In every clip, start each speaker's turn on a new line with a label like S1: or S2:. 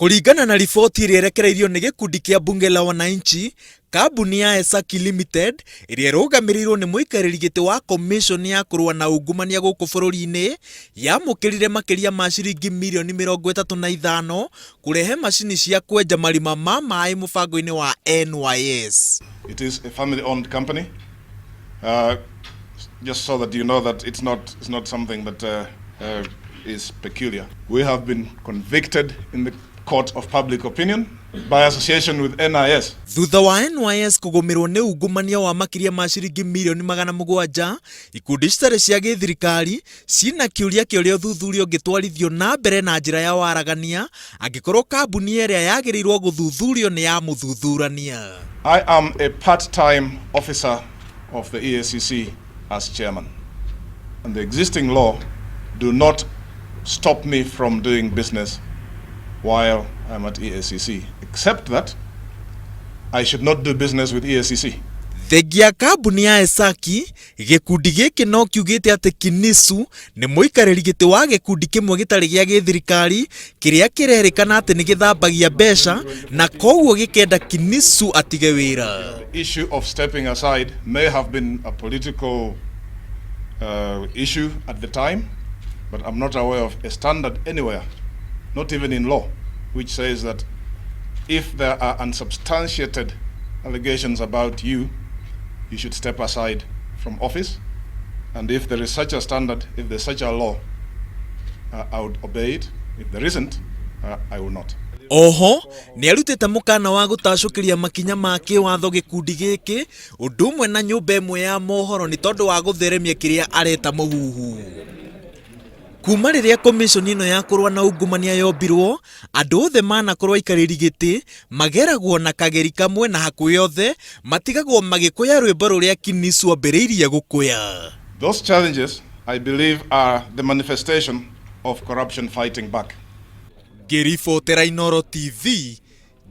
S1: Kũringana na riboti ĩrĩa ĩrekereirio nĩ gĩkundi kĩa Bunge la Wananchi, kambuni ya Esaki Limited ĩrĩa ĩrũgamĩrĩirwo nĩ mũikarĩri gĩtĩ wa commission ya kũrũa na ungumania gũkũ bũrũri-inĩ yamũkĩrire makĩria ma ciringi mirioni 35 kũrehe macini cia kwenja marima ma maĩ mũbango-inĩ wa NYS.
S2: It is a family owned company. Just so that you know that it's not something that is peculiar. We have been convicted in the court of public opinion by association with NIS.
S1: Thutha wa NYS kũgũmĩrwo nĩ ungumania wa makĩria ma ciringi mirioni 700, ikundi citarĩ cia gĩthirikari ciĩna kĩũria kĩa ũrĩa ũthuthuria ũngĩtwarithio na mbere na njĩra ya waragania angĩkorwo kambuni ĩrĩa yagĩrĩirwo gũthuthurio nĩ ya mũthuthurania.
S2: I am a part-time officer of the EACC as chairman. And the existing law do not stop me from doing business while I'm at EACC, except that I should not do business with EACC.
S1: Thengia kambuni ya Esaki, gĩkundi gĩkĩ no kiugĩte atĩ Kinisu nĩ mũikarĩri gĩtĩ wa gĩkundi kĩmwe gĩtarĩ gĩa gĩthirikari kĩrĩa kĩrerĩkana atĩ nĩ gĩthambagia mbeca na koguo gĩkenda Kinisu atige wĩra.
S2: The issue of stepping aside may have been a political issue at the time, but I'm not aware of a standard anywhere, not even in law, which says that if there are unsubstantiated allegations about you, you should step aside from office. And if there is such a standard, if there's such a law, I would obey it. If there isn't, I will not.
S1: Oho nĩ arutĩte mũkana wa gũtacũkĩria makinya ma kĩwatho gĩkundi gĩkĩ ũndũ ũmwe na nyũmba ĩmwe ya mohoro nĩ tondũ wa gũtheremia kĩrĩa areta mũhuhu. Kuma rĩrĩa commission ĩno ya kũrũa na ungumania yombirwo, andũ othe manakorwo aikarĩri gĩtĩ mageragwo na kageri kamwe na hakuhĩ othe matigagwo magĩkũya rwĩmbo rũrĩa Kinisu ambĩrĩirie gũkũya.
S2: Those challenges, I believe, are the manifestation of corruption fighting back.
S1: Ngĩribotera Inooro TV,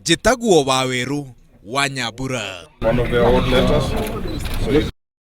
S1: njĩtagwo Wawerũ wa Nyambura.
S2: One of their own letters. So